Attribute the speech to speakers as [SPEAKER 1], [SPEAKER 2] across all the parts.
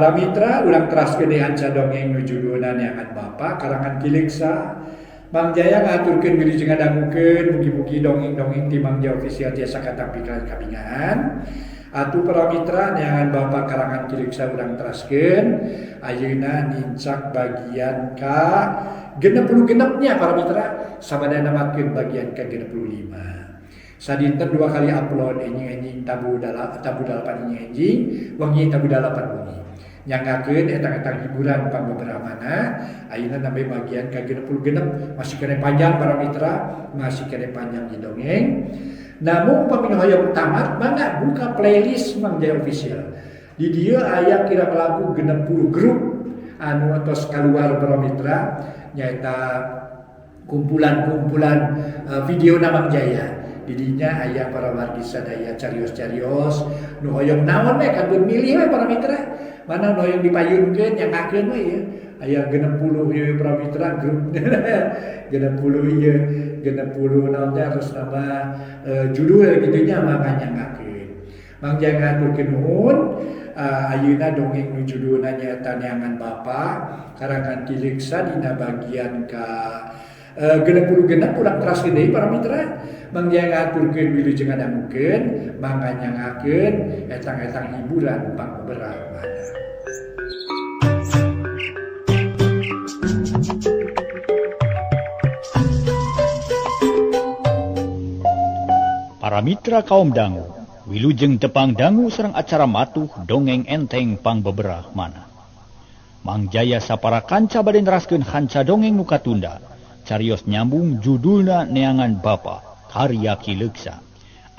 [SPEAKER 1] Para mitra urang teraskeun deui hanca dongeng nu judulna Neangan Bapa karangan Ki Leuksa. Mang Jaya ngahaturkeun wilujeng ngadangukeun mugi-mugi dongeng-dongeng ti Mang Jaya Official tiasa katampi kabingahan. Atuh para mitra Neangan Bapa karangan Ki Leuksa urang teraskeun ayeuna nincak bagian ka 66 nya para mitra sabada namatkeun bagian ka 65. Sadinten 2 kali upload enjing-enjing tabuh 8 enjing-enjing wengi tabuh 8 wengi. Nyanggakeun etang-etang hiburan pangbeberamana ayeuna nambe bagian ka 66 masih kene panjang para mitra, masih kene panjang di dongeng. Namun upami nu hoyong tamat mangga buka playlist Mang Jaya Official. Di dieu aya kira lagu 60 grup anu atos kaluar para mitra nyaeta kumpulan-kumpulan video Mang Jaya. Didinya aya para wargi sadaya carios-carios nu hoyong naon we kantun milih we para mitra. Mana nu hoyong dipayunkeun nyangakeun we ieu. Aya 60 ieu para mitra grup 60 ieu 60 naon teh terus nama judul kitu nya mangga nyangakeun. Mang Jaya ngahaturkeun nuhun ayeuna dongeng nu judulna nyaeta Neangan Bapa karangan Ki Leuksa dina bagian ka 66 urang teraskeun deui para mitra. Mang Jaya ngahaturkeun wilujeng ngadangukeun mangga nyangakeun etang-etang hiburan pangbeberamana.
[SPEAKER 2] Para mitra kaum dangu, wilujeng tepang dangu sareng acara matuh dongeng enteng pangbeberamana. Mang Jaya sapara kanca bade neraskeun hanca dongeng nu katunda. Carios nyambung judulna Neangan Bapa karya Ki Leuksa.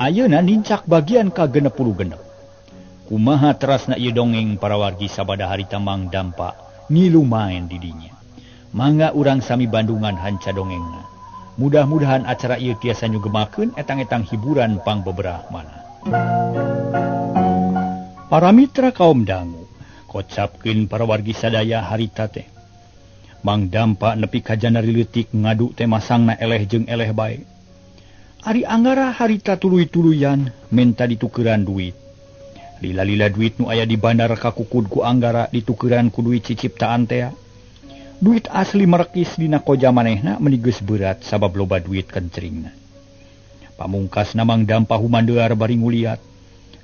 [SPEAKER 2] Ayeuna nincak bagian ka 66. Kumaha terasna ieu dongeng para wargi sabada harita Mang Dampa ngilu maen di dinya. Mangga urang sami bandungan hanca dongengna. Mudah-mudahan acara ieu tiasa nyugemakeun etang-etang hiburan pangbeberamana. Para mitra kaum dangu, kocapkeun para wargi sadaya harita teh. Mang Dampa nepi ka janari leutik ngadu teh masangna eleh jeung eleh bae. Ari Anggara harita tuluy-tuluyan menta ditukeran duit. Lila-lila duit nu aya di bandar kakukud ku Anggara ditukeran ku duit ciciptaan tea. Duit asli merekis dina koja manehna meuni geus berat sabab loba duit kenceringna. Pamungkasna Mang Dampa humandear bari nguliat.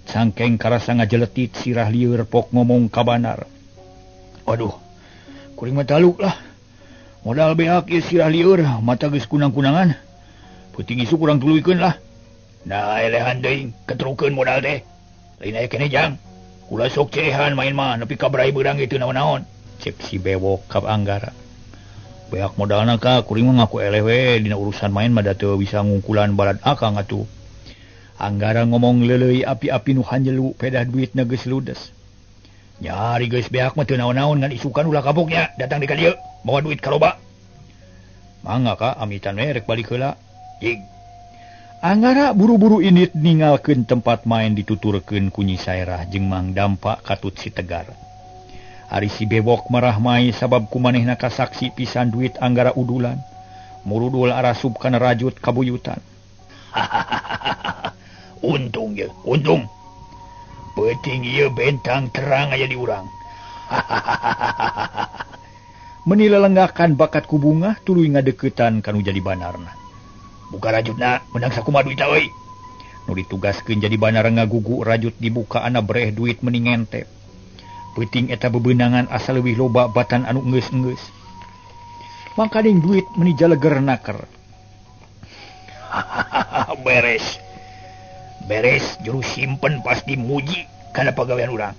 [SPEAKER 2] Cangkeng karasa ngajeletit sirah lieur pok ngomong ka banar. Aduh, kuring mah taluk lah. Modal beak ieu sirah lieur, mata geus kunang-kunangan. Peuting isuk urang tuluykeun lah. Nah, elehan deui, ketrukeun modal teh. Lain aya keneh jang. Ulah sok cehan main mah nepi ka brai beurang ge teu naon-naon. Cek si bewok ka Anggara. Beak modalna ka kuring mah ngaku eleh we dina urusan main mah da teu bisa ngungkulan balad akang atuh. Anggara ngomong leuleuy api-api nu hanjelu pedah duitna geus ludes. Nyari geus beak mah teu naon-naon ngan isukan ulah kapoknya datang di ka dieu mawa duit kaloba. Mangga ka amitan we rek balik heula. Jig. Anggara buru-buru indit ninggalkeun tempat main dituturkeun ku Nyi Saerah jeung Mang Dampa katut si Tegar. Ari si Bewok marah mai sabab kumanehna kasaksi pisan duit Anggara udulan. Murudul arasup kana rajut kabuyutan. Untung ye, untung. Peuting ieu bentang terang aya di urang. Meni lelenggakan bakat ku bungah tuluy ngadeukeutan kanu jadi banarna. Buka rajutna menang sakumaha duitna euy. Nu ditugaskeun jadi banar ngagugu rajut dibuka ana breh duit meni ngentep. Peuting eta bebeunangan asa leuwih loba batan anu enggeus-enggeus. Mangkaning duit meni jaleger naker. Beres. Beres juru simpen pasti muji kana pagawean urang.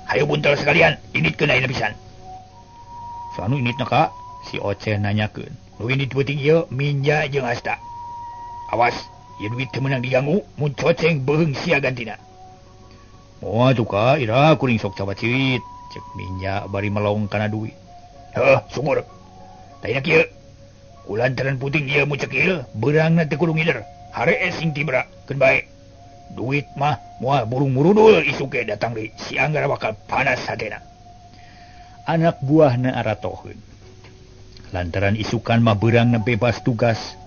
[SPEAKER 2] Hayu buntel sekalian, inditkeun ayeuna pisan. Sanu inditna ka? Si Oceh nanyakeun. Nu indit peuting ieu Minja jeung Asta. Awas, ieu duit teu meunang diganggu, mun coceng beuheung sia gantina. Moal tuh ka, ira kuring sok cabaceut, cek Minja bari melong kana duit. Heuh, syukur. Tayna kieu. Kulantaran puting ieu mu cekil, beurangna teu kudu ngider. Harees sing tibra, keun bae. Duit mah moal burung murudul isuk ge datang deui, si Anggara bakal panas hatena. Anak buahna aratoheun. Lantaran isukan mah beurangna bebas tugas,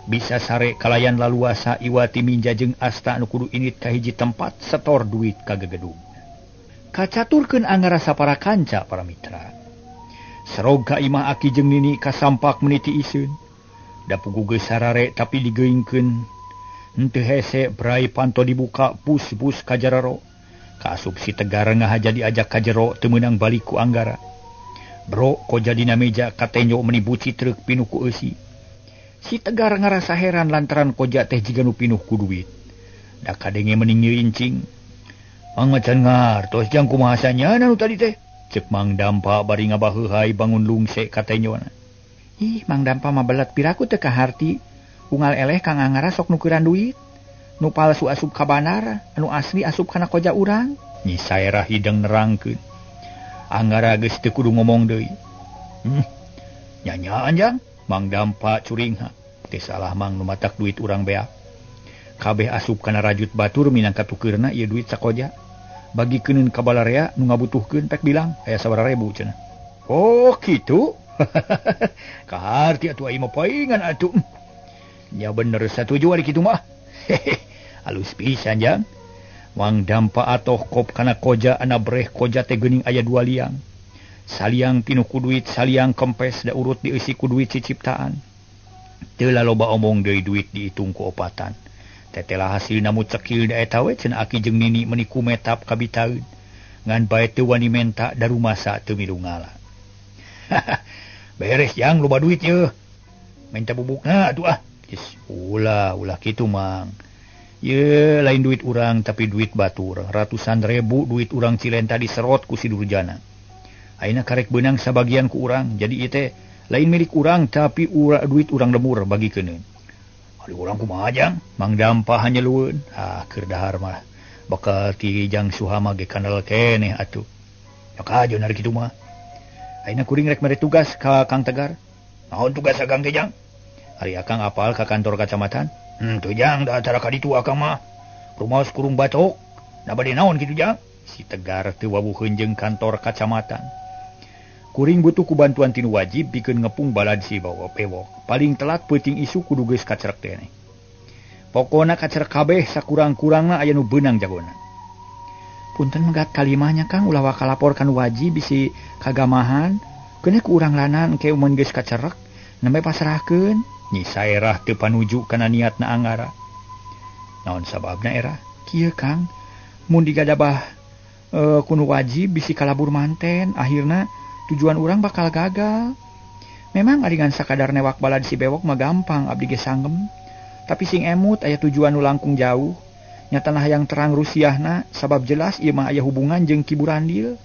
[SPEAKER 2] bisa sare kalayan laluasa iwati Minja jeung Asta nu kudu indit ka hiji tempat setor duit ka gegedung. Kacaturkeun Anggara sapara kanca para mitra. Serog ka imah aki jeung nini kasampak meniti iseun. Da pugu geus sarare tapi digeungkeun. Henteu hese brai panto dibuka bus-bus ka jarero. Kaasup si Tegar ngahaja diajak ka jero teu meunang balik ku Anggara. Bro koja dina meja katenjo meni buci truk pinuh ku eusi. Si Tegar ngarasa heran lantaran koja teh jiga nu pinuh ku duit. Da kadenge meni ngirincing. Mang macan ngartos jang kumaha sanyana nu tadi teh. Cek Mang Dampa bari ngabaheuhai bangun lungse katenjona.
[SPEAKER 3] Ih, Mang Dampa mah belet piraku teu kaharti. Unggal eleh Kang Anggara sok nukeran duit. Nu palsu asup ka banar, anu asli asup kana koja urang.
[SPEAKER 2] Nyi Saerah hideng nerangkeun. Anggara geus teu kudu ngomong deui. Nyanyaan jang, Mang Dampa curingha. Teu salah Mang nu matak duit urang beak. Kabeh asup kana rajut batur minangka tukeurna ieu duit sakoja. Bagikeun ka balarea nu ngabutuhkeun pek bilang aya sabaraha ribu cenah. Oh, kitu. Kaharti atuh ai mah paingan atuh. Nya bener satuju ari kitu mah. Hehe, alus pisan jang. Mang Dampa atoh kop kana koja ana breh koja teh geuning aya dua liang. Saliang pinuh ku duit, saliang kempes da urut dieusi ku duit ciciptaan. Teu laloba omong deui duit diitung ku opatan. Tetela hasilna mu cekil da eta we cenah aki jeung nini meuni kumetap kabitaeun. Ngan bae teu wani menta da rumasa teu milu ngala. Beres jang loba duit yeuh. Menta bubukna atuh ah. Geus ulah ulah kitu Mang. Ye lain duit urang tapi duit batur. Ratusan ribu duit urang Cilenta diserot ku si Durjana. Ayeuna karek beunang sabagian ku urang. Jadi ieu teh lain milik urang tapi duit urang lemur bagikeun. Ari urang kumaha jang? Mang Dampa hanyelueun. Ah keur dahar mah bakal ti Jang Suhama ge kanal keneh atuh. Ya kajon ari kitu mah. Ayeuna kuring rek mere tugas ka Kang Tegar. Naon tugas Akang teh jang? Ari Akang apal ka kantor kacamatan? Teu jang da acara ka ditu Akang mah. Rumaos kurung batok. Da bade naon kitu jang? Si Tegar teu wawuheun jeung kantor kacamatan. Kuring butuh ku bantuan tinu wajib pikeun ngepung balad si bawa pewok. Paling telat peuting isu kudu geus kacerek teh. Pokona kacerek kabeh sakurang-kurangna aya nu beunang jagona.
[SPEAKER 3] Punten megat kalimahnya Kang, ulah waka lapor kan wajib bisi kagamahan. Keuneh ku urang lanan engke mun geus kacerek nembe pasrahkeun.
[SPEAKER 2] Nyi Saerah teu panuju kana niatna Anggara. Naon sababna era?
[SPEAKER 3] Kieu Kang, mun digadabah kunu wajib bisi kalabur manten, akhirna tujuan urang bakal gagal. Memang ari ngan sakadar newak balad si bewok mah gampang abdi ge sanggem. Tapi sing emut aya tujuan nu langkung jauh. Nyatana hayang terang rusiahna sabab jelas ieu mah aya hubungan jeung Ki Burandil.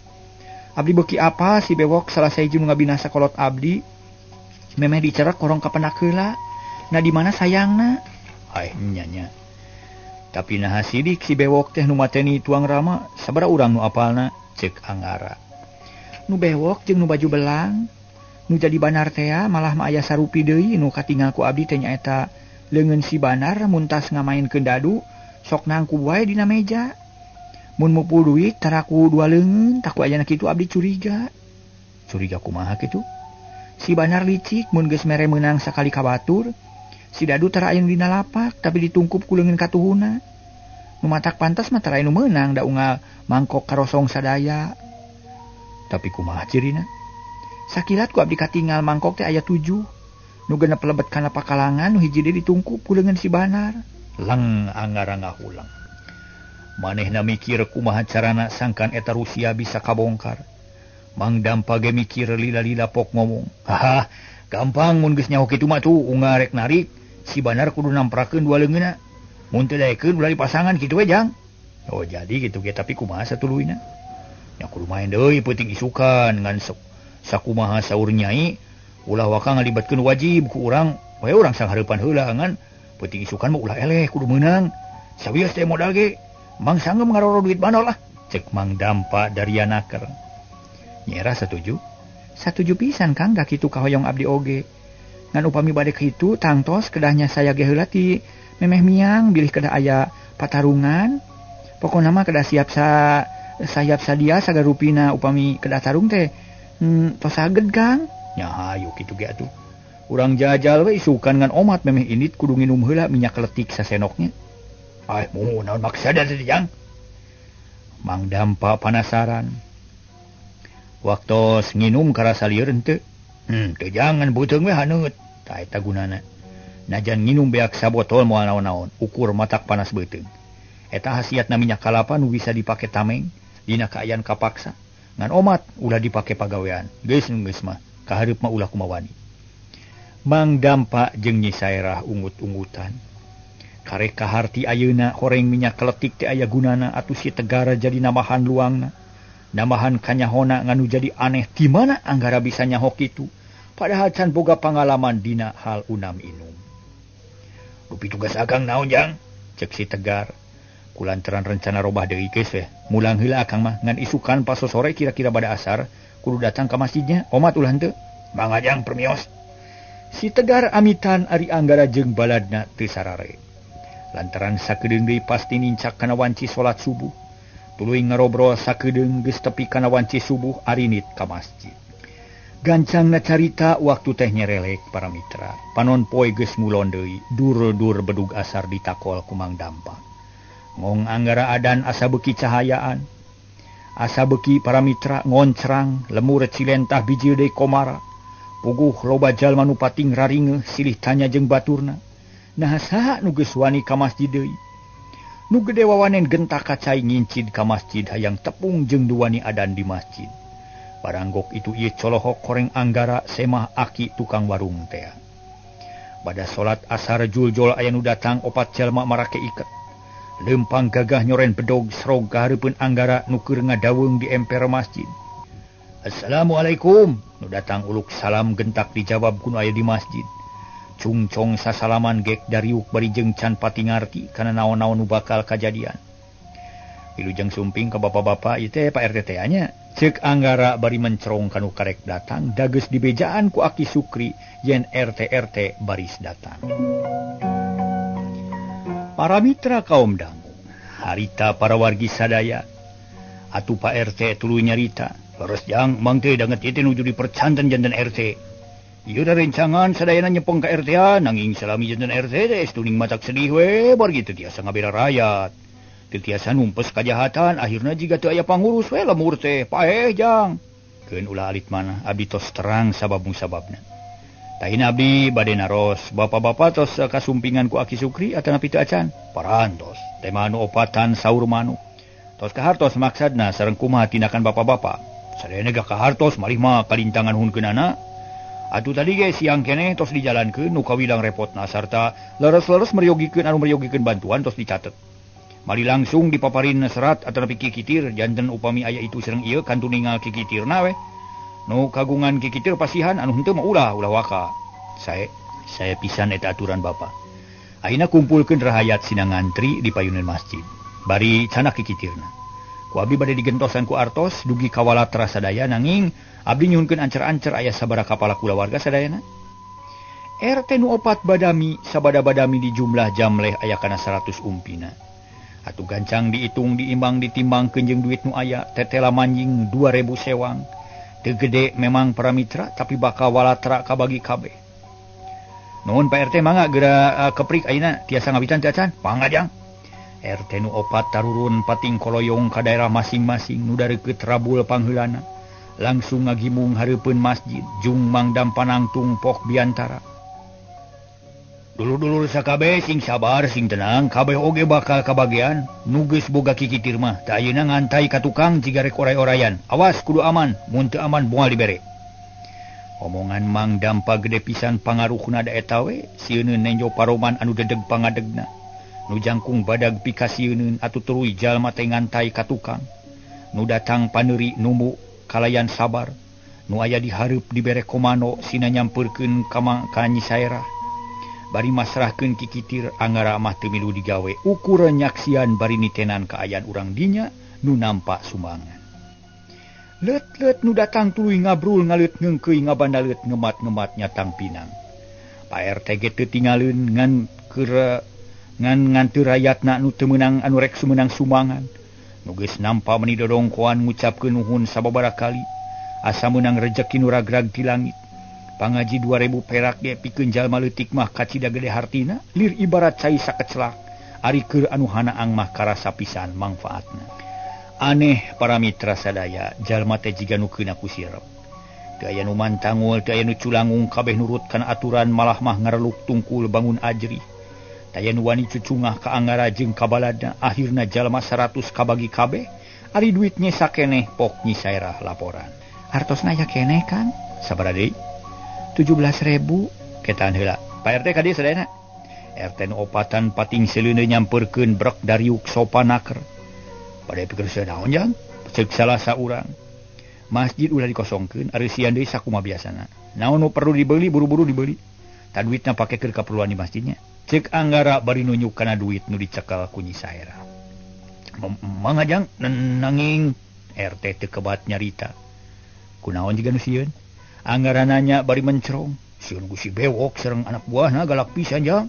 [SPEAKER 3] Abdi beuki apa si bewok salah sahiji nu ngabinasa kolot abdi. Memeh dicerek korong kapenak heula. Nah di mana sayangna?
[SPEAKER 2] Ai nya nya. Tapi naha sidik si bewok teh nu mateni tuang Rama sabaraha urang nu apalna ceuk Anggara.
[SPEAKER 3] Nu bewok jeung nu baju belang nu jadi banar tea malah mah aya sarupi deui nu katingal ku abdi teh nyaeta leungeun si banar muntas ngamainkeun dadu sok nangkub wae dina meja. Mun mupul duit taraku dua leungeun tak ku ayana kitu abdi curiga.
[SPEAKER 2] Curiga kumaha kitu?
[SPEAKER 3] Si banar licik mun geus mere meunang sakali ka batur, si dadu tara aya nu dina lapak tapi ditungkup ku leungeun katuhuna. Nu matak pantas mah tara aya nu meunang da unggal mangkok karosong sadaya.
[SPEAKER 2] Tapi kumaha cirina?
[SPEAKER 3] Sakilat ku abdi katingal mangkok teh aya 7. Nu genep lebet kana pakalangan nu hiji deui ditungkup ku leungeun si banar.
[SPEAKER 2] Leng Anggara ngahulang. Manehna mikir kumaha carana sangkan eta Rusia bisa kabongkar. Mang Dampa ge mikir lila-lila pok ngomong. Haha, gampang mun geus nyaho kitu mah tuh unggal rek narik si banar kudu namprakeun dua leungeunna. Mun teu daekeun ulah dipasangan kitu we jang. Oh jadi kitu ge tapi kumaha satuluyna? Nya kudu main deui peuting isukan ngan sakumaha saur nyai ulah waka ngalibatkeun wajib ku urang we urang sanghareupan heula ngan peuting isukan mah ulah eleh kudu meunang. Sawios teh modal ge Mang sanggem ngaroro duit banol lah cek Mang Dampa Darianaker. Nyera satuju?
[SPEAKER 3] Satuju pisan Kang da kitu kahoyong abdi oge. Ngan upami bade kitu tangtos kedahnya saya ge heula ti memeh miang bilih kedah aya patarungan. Pokona mah kedah siap sa sayap sadia sagarupina upami kedah tarung teh tos saged Kang.
[SPEAKER 2] Nya hayu kitu ge atuh. Urang jajal we isukan ngan omat memeh indit kudu nginum heula minyak keletik sasenoknya. Ai mu naon maksada teh jang? Mang Dampa panasaran. Waktos nginum karasa lieur henteu? Teu jangan beuteung we haneut. Tah eta gunana. Najan nginum beak sabotol moal naon-naon, ukur matak panas beuteung. Eta khasiatna minyak kalapa nu bisa dipake tameng dina kaayaan kapaksa. Ngan omat ulah dipake pagawean. Geus nu geus mah, kahareup mah ulah kumawani. Mang Dampa jeung Nyi Saerah ungut-ungutan. Karek kaharti ayeuna horeng minyak keletik teh aya gunana atuh si Tegara jadi nambahan luangna. Nambahan kanyahona nganu jadi aneh di mana Anggara bisa nyaho kitu. Padahal can boga pangalaman dina hal unam inum. Rupi tugas akang naon jang? Cek si Tegar. Kulantaran rencana robah deui geus we. Mulang heula akang mah ngan isukan pas sore kira-kira pada asar kudu datang ka masjidnya. Omat ulah henteu. Mangga jang permios. Si Tegar amitan ari Anggara jeung baladna teu sarare. Lantaran sakedeung deui pasti nincak kana wanci salat subuh. Tuluy ngarobrol sakedeung geus tepi kana wanci subuh arinit ka masjid. Gancangna carita waktu teh nyerelek para mitra. Panon poe geus ngulon deui, dur-dur bedug asar ditakol ku Mang Dampa. Ngong Anggara adan asa beuki cahayaan. Asa beuki para mitra ngoncrang, lemur cilentah bijil deui komara. Puguh loba jalma nu pating raringeuh silih tanya jeung baturna. Nah saha nu geus wani ka masjid deui? Nu gede wawanen gentak kacai ngincid ka masjid hayang tepung jeung duwani adan di masjid. Baranggok itu ieu colohok koreng Anggara semah aki tukang warung tea. Pada salat asar juljol aya nu datang opat jalma marake iket. Lempang gagah nyoren bedog serog ka hareupeun Anggara nu keur ngadaweung di emper masjid. Assalamualaikum. Nu datang uluk salam gentak dijawab ku nu aya di masjid. Cungcong sasalaman gek dariuk bari jeung can pati ngarti kana naon-naon nu bakal kajadian. Wilujeng sumping ka bapak-bapak ieu teh Pak RT teh nya. Ceuk Anggara bari mencerong kanu karek datang dageus dibejaan ku Aki Sukri yen RT RT baris datang. Para mitra kaum dangu, harita para wargi sadaya. Atuh Pak RT tuluy nyarita, leres jang mang teh danget ieu teh nuju dipercanten janten RT. Ieu da rencangan sadayana nyepeng ka RT nanging salami janten RT teh tuning matak sedih we bar kitu tiasa ngabela rakyat. Teu tiasa numpes kajahatan akhirna jiga teu aya pangurus we lemur teh paeh jang. Keun ulah alit mana abdi tos terang sabab musababna. Tahin abdi bade naros bapak-bapak tos kasumpingan ku Aki Sukri atanapi teu acan. Parantos teh manu opatan saur manuk. Tos kahartos maksadna sareng kumaha tindakan bapak-bapak. Sadayana gak kahartos malih mah kalintangan hunkeunana. Atuh tadi ge siang keneh tos dijalankeun nu kawilang repotna sarta leres-leres meryogikeun anu meryogikeun bantuan tos dicatet. Mali langsung dipaparin serat atanapi kikitir janten upami aya itu sareng ieu kantun ningal kikitirna we. Nu kagungan kikitir pasihan anu henteu mah ulah ulah waka. Saya pisan eta aturan bapak. Ayeuna kumpulkeun rahayat sina ngantri di payunan masjid. Bari canak kikitirna. Ku abdi bade digentosan ku artos dugi ka walatra sadaya nanging abdi nyuhunkeun ancer-ancer aya sabaraha kapala kulawarga sadayana. RT nu opat badami sabada badami di jumlah jamleh aya kana 100 umpina. Atuh gancang diitung diimbang ditimbangkeun jeung duit nu aya tetela manjing 2000 sewang. Teu gede memang para mitra tapi bakal walatra kabagi kabeh. Nuhun Pak RT mangga geura keprik ayeuna tiasa ngawitan teu acan? Mangga jang. RT nu opat tarurun pating koloyong ka daerah masing-masing nu dareukeut rabul pangheulana. Langsung ngagimung hareupeun masjid jung Mang Dampa nangtung pok biantara. Dulur-dulur sakabeh sing sabar sing tenang kabeh oge bakal kabagian nu geus boga kikitir mah tah ayeuna ngantai ka tukang jiga rek oray-orayan. Awas kudu aman mun teu aman moal dibere. Omongan Mang Dampa gede pisan pangaruhna da eta we sieun nenjo paroman anu dedeg pangadegna. Nu jangkung badag pikasieun atuh tuluy jalma teh ngantai ka tukang. Nu datang paneuri numu kalayan sabar. Nu aya di hareup dibere komando sina nyampeurkeun ka Nyi Saerah. Bari masrahkeun kikitir Anggara mah teu milu digawe ukuran nyaksian bari nitenan kaayaan urang dinya nu nampak sumbangan. Let-let nu datang tuluy ngabrul ngaleut ngeungkeuy ngabandaleut ngemat-ngemat nyatang pinang. Pak RT ge teu tingaleun ngan keur ngan nganti rayatna nu teu meunang anu rek sumenang sumbangan. Nu geus nampa meuni dodongkoan ngucapkeun nuhun sababaraha kali asa meunang rejeki nu ragrag ti langit. Pangaji 2000 perak ge pikeun jalma leutik mah kacida gede hartina lir ibarat cai sakecelak ari keur anu hanaang mah karasa pisan mangfaatna. Aneh para mitra sadaya, jalma teh jiga nu keuna ku sirep. Teu aya nu mantangul, teu aya nu culangung, kabeh nurut kana aturan malah mah ngareluk tungkul bangun ajrih. Taya nu wani cucungah ka Anggara jeung ka baladna, akhirna jalma 100 kabagi kabeh, ari duit nyesa keneh pok Nyi Saerah laporan.
[SPEAKER 3] Artosna aya keneh Kang?
[SPEAKER 2] Sabaraha deui?
[SPEAKER 3] 17.000.
[SPEAKER 2] Ketan heula. Pak RT ka dieu sadayana. RT nu opatan pating seleuneu nyamperkeun brek dariuk sopanaker. Pada pikir saya naon jang? Cek salah saurang. Masjid ulah dikosongkeun, ari sieun deui sakumaha biasana. Naon nu perlu dibeli buru-buru dibeli. Ta duitna pake keur kaperluan di masjidnya. Cek Anggara bari nunjuk kana duit nu dicekel ku Nyi Saerah. Mangga jang nanging RT teu kebat nyarita. Kunaon jiga nu sieun? Anggara nanya bari mencrong. Sieun ku si Bewok sareng anak buahna galak pisan jang.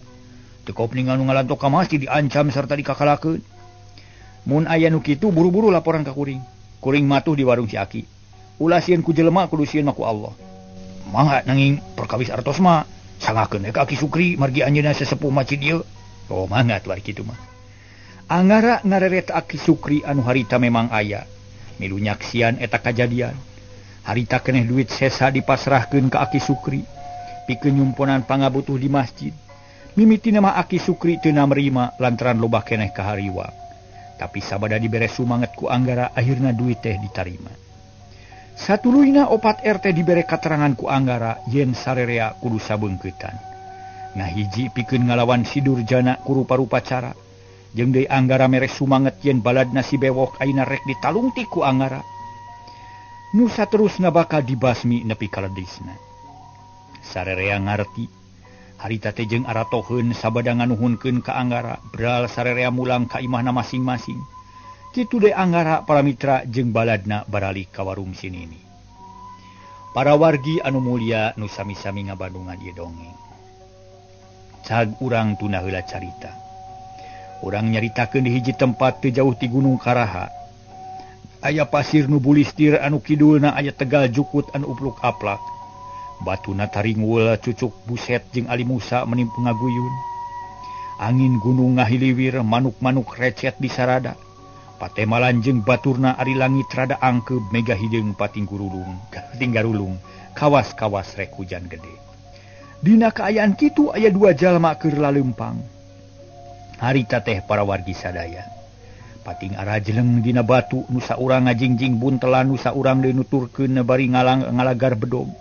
[SPEAKER 2] Teu kop ningal nu ngalantok ka masjid diancam sarta dikakalakeun. Mun aya nu kitu buru-buru laporan ka kuring. Kuring matuh di warung si Aki. Ulah sieun ku jelema kudu sieun mah ku Allah. Mangga nanging perkawis artos mah sangakeun we ka Aki Sukri margi anjeunna sesepuh masjid ieu. Oh mangga tuh ari kitu mah. Anggara ngareret Aki Sukri anu harita memang aya. Milu nyaksian eta kajadian. Harita keneh duit sesa dipasrahkeun ka Aki Sukri. Pikeun nyumponan pangabutuh di masjid. Mimitina mah Aki Sukri teu narima lantaran loba keneh kahariwa. Tapi sabada dibere sumanget ku Anggara akhirna duit teh ditarima. Satuluyna opat RT dibere katerangan ku Anggara yen sarerea kudu sabeungkeutan. Ngahiji pikeun ngalawan si Durjana ku rupa-rupa cara. Jeung deui Anggara mere sumanget yen baladna si Bewok ayeuna rek ditalungtik ku Anggara. Nu saterusna bakal dibasmi nepi ka ledisna. Sarerea ngarti. Harita teh jeung aratoheun sabada nganuhunkeun ka Anggara, bral sarerea mulang ka imahna masing-masing. Kitu deui Anggara para mitra jeung baladna baralik ka warung sinini. Para wargi anu mulia nu sami-sami ngabandungan ieu dongeng. Cag urang tunda heula carita. Urang nyaritakeun di hiji tempat teu jauh ti Gunung Karaha. Aya pasir nu bulistir anu kidulna aya tegal jukut anu upluk-aplak. Batuna taringul cucuk buset jeung Ali Musa menimpung ngaguyun. Angin gunung ngahiliwir manuk-manuk recet di sarada. Patemalan jeung baturna ari langit rada angkeub mega hideung patinggurulung, tinggarulung, kawas-kawas rek hujan gede. Dina kaayaan kitu aya dua jalma keur laleumpang. Harita teh para wargi sadaya. Pating arajeleng dina batu nu saurang ngajingjing buntelan nu saurang deui nuturkeun bari ngalang ngalagar bedog.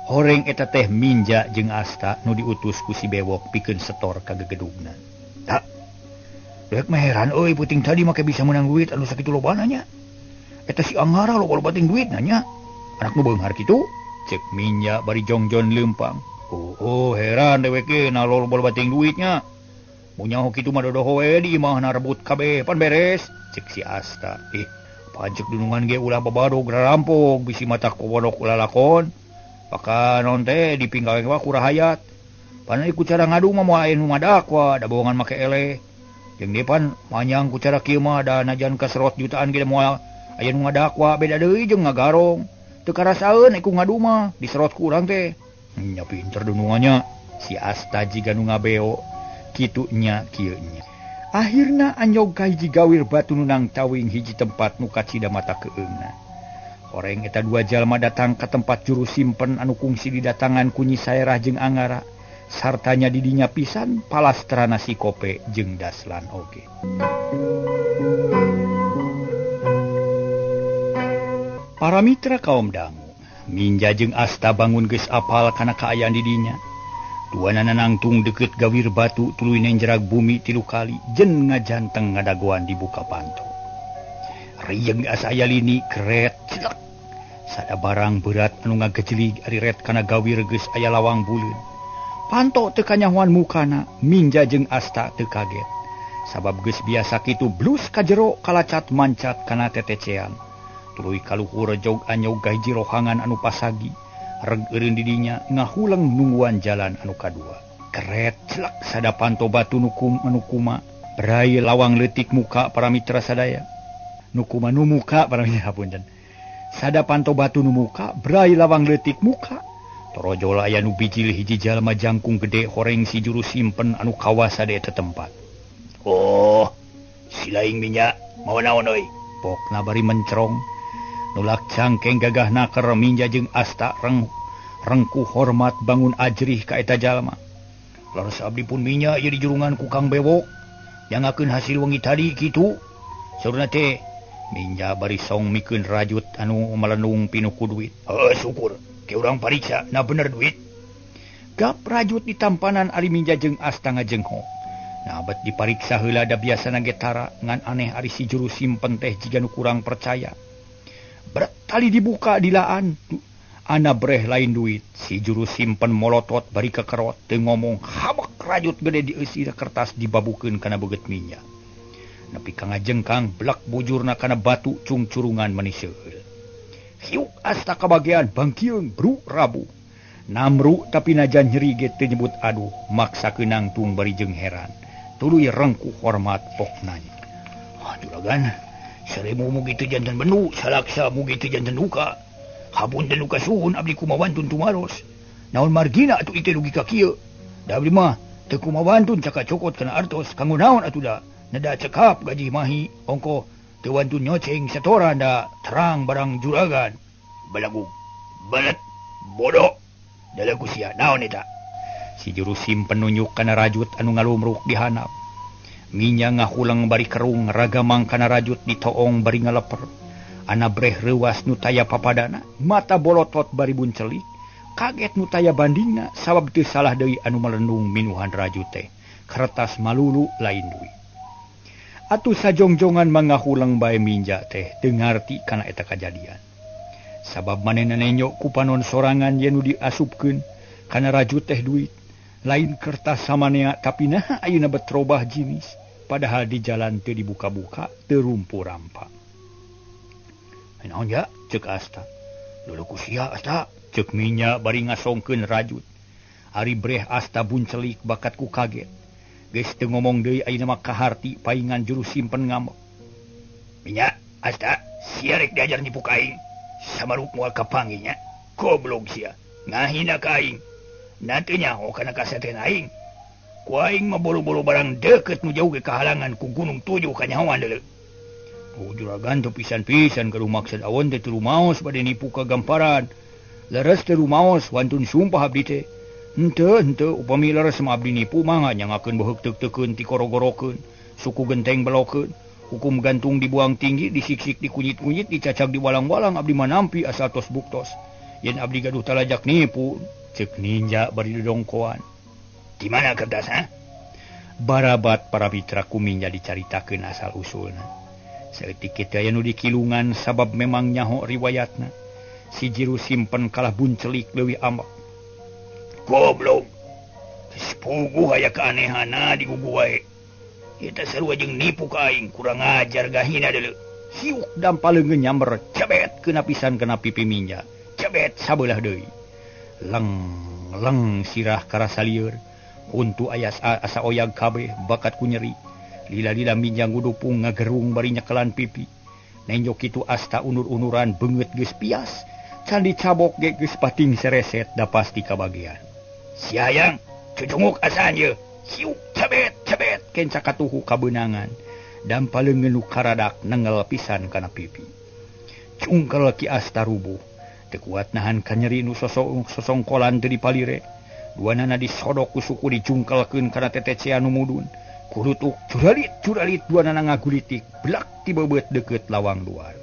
[SPEAKER 2] Horeng eta teh Minja jeung Asta nu diutus ku si Bewok pikeun setor ka gegedugna. Tak. Rek mah heran euy puting tadi make bisa menang duit anu sakitu lobana nya. Eta si Anggara loba-loba ting duitna nya. Anak nu beunghar kitu, cek Minja bari jongjon leumpang. Oh, heran dewek ge na loba-loba ting duitnya. Mun nyaho kitu mah dodoho we di imahna rebut kabeh pan beres, cek si Asta. Pancek dunungan ge ulah babadog rarampok bisi mata kobodok ulah lakon. Maka non teh dipinggawe mah kurang hayat. Pan ku cara ngadu mah moal aya nu madakwa, da bohongan make eleh. Jeung deui pan manyang ku cara kieu mah da najan kaserot jutaan ge moal aya nu ngadakwa, beda deui jeung ngagarong. Teu karasaeun ku ngadu mah diserot ku urang teh. Nya pinter dunungannya. Si Asta jiga nu ngabeo kitu nya kieu nya. Akhirna anyog ka hiji gawir batu nu nang tawing hiji tempat nu kacida mata keeungna. Horeng eta dua jalma datang ka tempat juru simpen anu kungsi didatangan ku Nyi Saerah jeung Anggara sartanya didinya pisan palastrana si Kope jeung Daslan oge. Para mitra kaum dangu, Minja jeung Asta bangun geus apal kana kaayaan didinya. Duanana nangtung deukeut gawir batu tuluy nenjerag bumi 3 kali jen ngajanteng ngadagoan dibuka panto. Rieng asa aya lini keret celek. Sada barang berat anu ngagejelig ari ret kana gawir geus aya lawang buleun. Panto teu kanyahoan mukana, Minja jeung Asta teu kaget. Sabab geus biasa kitu blus ka jero kalacat mancat kana tetecean. Tuluy kaluhur jog anyog ka hiji rohangan anu pasagi. Reg eureun di dinya ngahuleng nungguan jalan anu kadua. Keret celek sada panto batu nukum anu kuma berai lawang leutik muka para mitra sadaya. Nukuma nu muka para mitra punten. Sada panto batu nu muka berai lawang leutik muka. Torojol aya nu bijil hiji jalma jangkung gede horeng si juru simpen anu kawasa di eta tempat. Oh, si laing minyak mau naon euy? Pokna bari mencerong. Nulak cangkeng gagah naker Minja jeung Asta rengku hormat bangun ajrih ka eta jalma. Leres abdi pun Minja ieu dijurungan ku Kang Bewok. Yangakeun hasil wengi tadi kitu. Saurna teh Minja bari song mikeun rajut anu melenung pinuh ku duit. Heuh syukur, ke urang pariksa na bener duit. Gap rajut ditampanan ari Minja jeung Asta ngajengho. Nah bet dipariksa heula da biasana ge tara ngan aneh ari si juru simpen teh jiga nu kurang percaya. Berat tali dibuka dilaan ana breh lain duit. Si juru simpen molotot bari kekerot teu ngomong habek rajut gede dieusi kertas dibabukeun kana beget Minja. Nepi ka ngajengkang blak bujurna kana batu cungcurungan meni seueur. Hiuk Asta kabagean bangkieung bru rabu. Namru tapi najan nyeri ge teu nyebut aduh maksa keunang tung bari jeung heran. Tuluy rengkuh hormat pokna. Juragan, seribu mugi teu janten benu, salaksa mugi teu janten duka. Hapunten luka suhun abdi kumawantun tumaros. Naon margina atuh ieu dugi ka kieu? Da abdi mah teu kumawantun caka cokot kana artos kanggo naon atuh da? Neda cekap gaji mahi ongko teu wantun nyoceng setoran da terang barang juragan. Balagu balet bodoh. Dalagu sia naon eta? Si juru simpen nunjuk kana rajut anu ngalumruk di handap. Minja ngahulang bari kerung ragamang kana rajut ditoong bari ngaleper. Ana breh reuas nu taya papadana, mata bolotot bari buncelik. Kaget nu taya bandingna sabab teu salah deui anu melendung minuhan rajut teh. Kertas malulu lain duit. Atuh sajongjongan mangahulang bae Minja teh teu ngarti kana eta kajadian. Sabab manehna nenyo ku panon sorangan yen nu diasupkeun kana rajut teh duit. Lain kertas samanea tapi naha ayeuna bet robah jinis padahal di jalan teu dibuka-buka teu rumpu-rampa. Naon ya ceuk Asta. Lulu ku sia Asta ceuk Minja bari ngasongkeun rajut. Ari breh Asta buncelik bakat ku kaget. Geus teu ngomong deui ayeuna mah kaharti paingan juru simpen ngamuk. Minja Asta sia rek diajar nipu ka aing. Samaruk moal kapanggih nya. Goblok sia ngahina ka aing. Nanti nyaho kana kasaten aing. Ku aing mah boro-boro barang deukeut nu jauh ge kahalangan ku gunung tujuh kanyahoan deuleu. Oh juragan teu pisan-pisan gaduh maksud awon teh teu rumaos bade nipu ka gamparan. Leres teu rumaos wantun sumpah abdi teh. Henteu upami leres mah abdi nipu mangga nyangakeun beuheuk teuk-teukeun tikorogorokeun, suku genteng belokeun, hukum gantung dibuang tinggi, disiksik dikunyit-kunyit, dicacag diwalang-walang abdi mah nampi asal tos buktos. Yen abdi gaduh talajak nipu. Cek Ninja bari dodongkoan. Di mana kertas ha? Barabat para mitra ku Minja dicaritakeun asal usulna. Saeutik kitu aya nu dikilungan sabab memang nyaho riwayatna. Si jiru simpen kalah buncelik leuwih ambek. Goblok. Geus puguh aya keanehana di gugu wae. Eta sarua jeung nipu ka aing kurang ajar gahina deuleu. Siuk dampa leungeun nyamber cebet keuna pisan kana pipi Minja. Cebet sabelah deui. Leng leng sirah karasa lieur huntu ayas asa oyag kabeh bakat ku nyeri. Lila-lila Minja ngudupung ngagerung bari nyekelan pipi. Nenjo kitu Asta unur-unuran beungeut geus pias. Can dicabok ge geus pating sereset da pasti kabagean. Si hayang cucunguk asaan ye. Siuk cebet cebet kenca katuhu kabeunangan. Dampa leungeun nu karadak nengel pisan kana pipi. Cungkel ki Asta rubuh. Teu kuat nahan kanyeri nu sosongkolan teu dipalire. Duanana disodok ku suku dijungkelkeun kana tetecean nu mudun. Kurutuk curalit-curalit duanana ngagulitik blak ti beubeut deukeut lawang luar.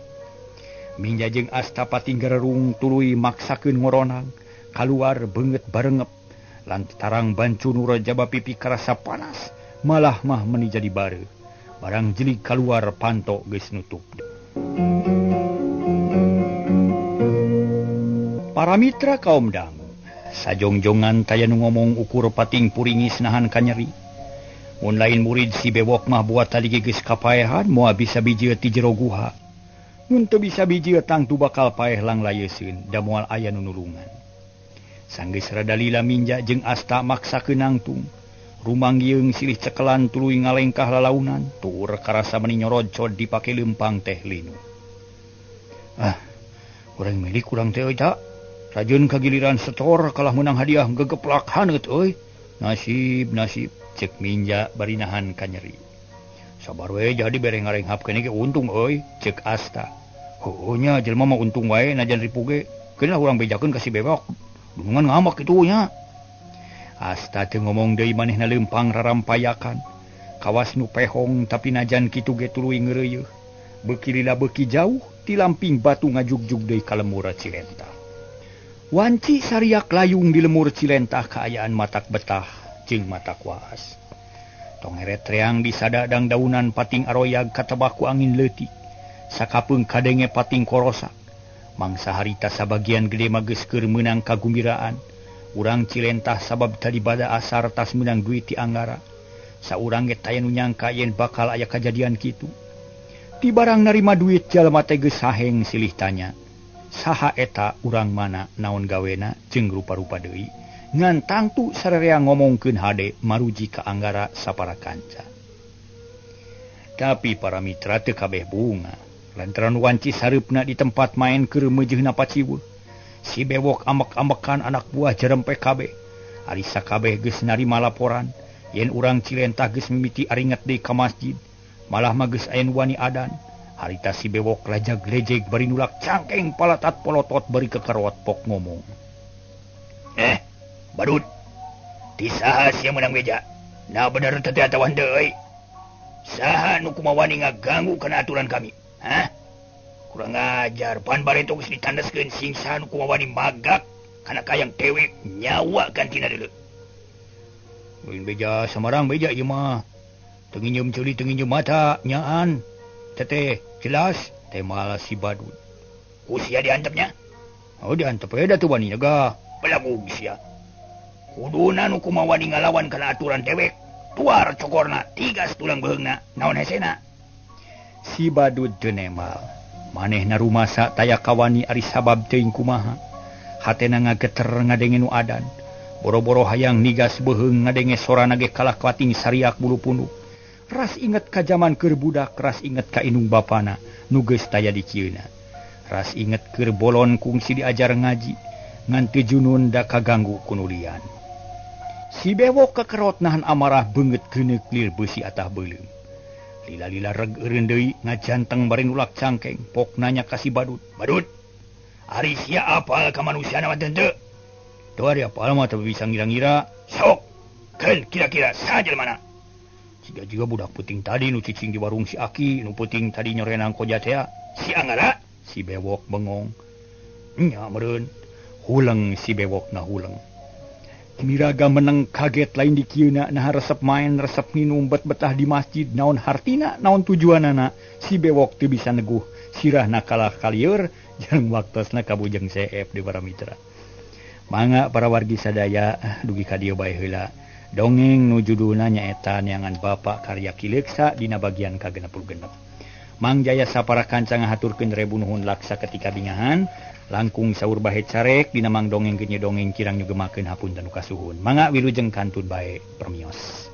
[SPEAKER 2] Minja jeung Asta pating garerung tuluy maksakeun ngoronang kaluar beungeut barengep. Lantarang bancu nu rajaba pipi karasa panas malah mah meuni jadi bareuh. Barang jelig kaluar panto geus nutup. Para mitra kaum dangu, sajongjongan taya nu ngomong ukur pating puringis nahan kanyeri. Mun lain murid si Bewok mah buat tali geus kapaehan moal bisa bijieut ti jero guha. Mun teu bisa bijieut tangtu bakal paeh langlayeuseun da moal aya nu nulungan. Sanggeus rada lila Minja jeung Asta maksakeun nangtung. Rumanggieung silih cekelan tuluy ngalengkah lalaunan, tuur karasa meni nyorocod dipake leumpang teh linu. Ah, urang milik urang teh euy ta. Rajeun kagiliran setor kalah menang hadiah gegeplak haneut euy. Nasib nasib cek Minja bari nahan kanyeri. Sabar we jadi bere ngarenghap keneh ge untung euy, ceuk Asta. Heueuh nya jelema mah untung wae najan ripuh ge. Keun lah urang bejakeun ka si Bewok. Dunungan ngamak kitu nya. Asta teu ngomong deui manehna leumpang rarampayakan. Kawas nu pehong tapi najan kitu ge tuluy ngeureuyeuh. Beuki lila beuki jauh ti lamping batu ngajugjug deui ka lemur Cilentah. Wanci sariak layung di lemur Cilentah kaayaan matak betah jeung matak waas. Tongeret reang di sadadang daunan pating aroyag katebak ku angin leutik. Sakapeung kadenge pating korosak. Mangsa harita sabagian gede mah geus keur meunang kagumbiraan. Urang Cilentah sabab tadi bada asar tas meunang duit ti Anggara. Saurang ge taya nu nyangka yen bakal aya kajadian kitu. Ti barang narima duit jalma teh geus saheng silih tanya. Saha eta urang mana naon gawena jeung rupa-rupa deui. Ngan tangtu sararea ngomongkeun hade maruji ka Anggara sapara kanca. Tapi para mitra teu kabeh bunga. Lantaran wanci sareupna di tempat main keur meujeuna paciweuh. Si Bewok ambek-ambekan anak buah jerempe kabeh. Ari sakabeh geus narima laporan yen urang Cilentah geus mimiti aringet deui ka masjid. Malah mah geus aya nu wani adan. Harita si Bewok lajag-lejeg bari nulak cangkeng palatat polotot bari kekerot pok ngomong. Badut, ti saha sia meunang beja? Nah bener teh atawa henteu euy? Saha nu kumawani ngaganggu kana aturan kami? Hah? Kurang ajar, pan bareto geus ditandaskeun sing saha nu kumawani magak kana kayang dewek nyawa gantina deuleu. Lain beja samarang beja ieu mah. Teu nginjeum ceuli teu nginjeum mata nyaan. Teteh jelas teh malah si Badut. Ku sia diantepnya? Oh diantep we da teu wani nyegah. Belagu sia. Kuduna nu kumawani ngalawan kana aturan dewek. Tuar cokorna tigas tulang beheungna naon hesena. Si Badut teu nemal. Manehna rumasa taya kawani ari sabab teuing kumaha. Hatena ngageter ngadenge nu adan. Boro-boro hayang nigas beheung ngadenge sorana ge kalah kwating sariak bulu punduk. Ras inget ka jaman keur budak, ras inget ka indung bapana nu geus taya di cieuna. Ras inget keur bolon kungsi diajar ngaji, ngan teu junun da kaganggu ku nu lian. Si Bewok kekerot nahan amarah beungeut geuneuk lir beusi atah beuleum. Lila-lila reg eureun deui ngajanteng bari nulak cangkeng, pok nanya ka si Badut. Badut, ari sia apal ka manusiana mah teu? Teu ari apal mah teu bisa ngira-ngira. Sok, keun kira-kira saha jelema? Siga juga budak puting tadi nu cicing di warung si Aki, nu puting tadi nyorenang koja tea. Si Anggara? Si Bewok bengong. Nya meureun. Huleng si Bewok na huleng. Miraga meneng kaget lain di kieuna nah resep main resep nginum bet-betah di masjid naon hartina naon tujuanana. Si Bewok teu bisa neguh sirahna kalah kalieur jeung waktosna kabujeng seep di para mitra. Mangga para wargi sadaya dugi ka dieu bae heula. Dongeng nu judulna nyaeta Neangan Bapak karya Ki Leuksa dina bagian ka-66. Mang Jaya sapara kanca ngahaturkeun rebu nuhun laksa ketika bingahan langkung saur bahe carek dina mang dongeng genye dongeng kirang nyugemakeun hapunten nu kasuhun. Mangga wilujeng kantun bae permios.